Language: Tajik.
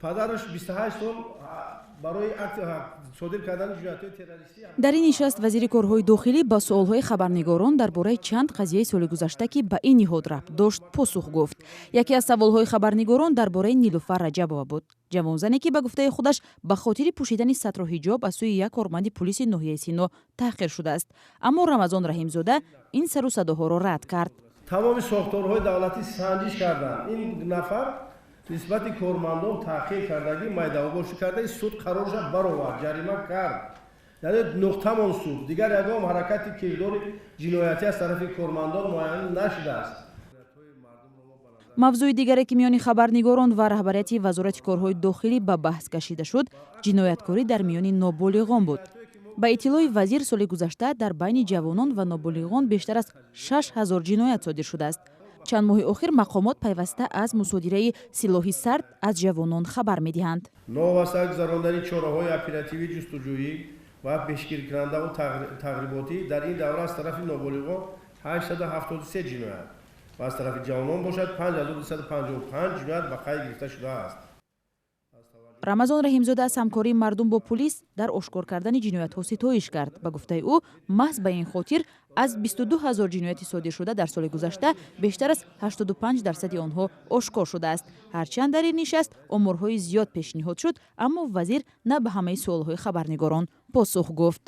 Падараш 28 сол барои содир кардани ҷиноятҳои террористӣ. Дар ин нишаст вазири корҳои дохилӣ ба суолҳои хабарнигорон дар бораи чанд қазияи соли гузашта, ки ба ин ниҳод рабт дошт, посух гуфт. Яке аз саволҳои хабарнигорон дар бораи Нилуфар Раҷабова буд, ҷавонзане, ки ба гуфтаи худаш ба хотири пӯшидани сатру ҳиҷоб аз сӯи як корманди пулиси ноҳияи Сино таҳқир шудааст. Аммо Рамазон Раҳимзода ин сару садоҳоро рад кард. Тамоми сохторҳои давлатӣ санҷиш карданд. Ин нафар нисбати кормандон таҳқир кардагӣ, майдабошӣ карда, суд қарорша баровард, ҷарима кард, яъне нуқтамон суд. Дигар ягон ҳаракати кирдори ҷиноятӣ аз тарафи кормандон муайян нашудааст. Мавзӯи дигаре, ки миёни хабарнигорон ва раҳбарияти Вазорати корҳои дохилӣ ба баҳс кашида шуд, ҷинояткорӣ дар миёни ноболиғон буд. Ба иттилои вазир, соли гузашта дар байни ҷавонон ва ноболиғон бештар аз 6000 ҷиноят содир шудааст. Чанд моҳи охир мақомот пайваста аз мусодираи силоҳи сард аз ҷавонон хабар медиҳанд. Новобаста гузарондани чораҳои оперативӣ, ҷустуҷӯӣ ва пешгирикунандаву тағриботӣ, дар ин давра аз тарафи ноболиғон 873 ҷиноят ва аз тарафи ҷавонон бошад, 5255 ҷиноят ба қайд гирифта шудааст. Рамазон Раҳимзода аз ҳамкории мардум бо пулис дар ошкор кардани ҷиноятҳо ситоиш кард. Ба гуфтаи ӯ, маҳз ба ин хотир аз 22 ҳазор ҷинояти содиршуда дар соли гузашта бештар аз 85 дарсади онҳо ошкор шудааст. Ҳарчанд дар ин нишаст оморҳои зиёд пешниҳод шуд, аммо вазир на ба ҳамаи суолҳои хабарнигорон посух гуфт.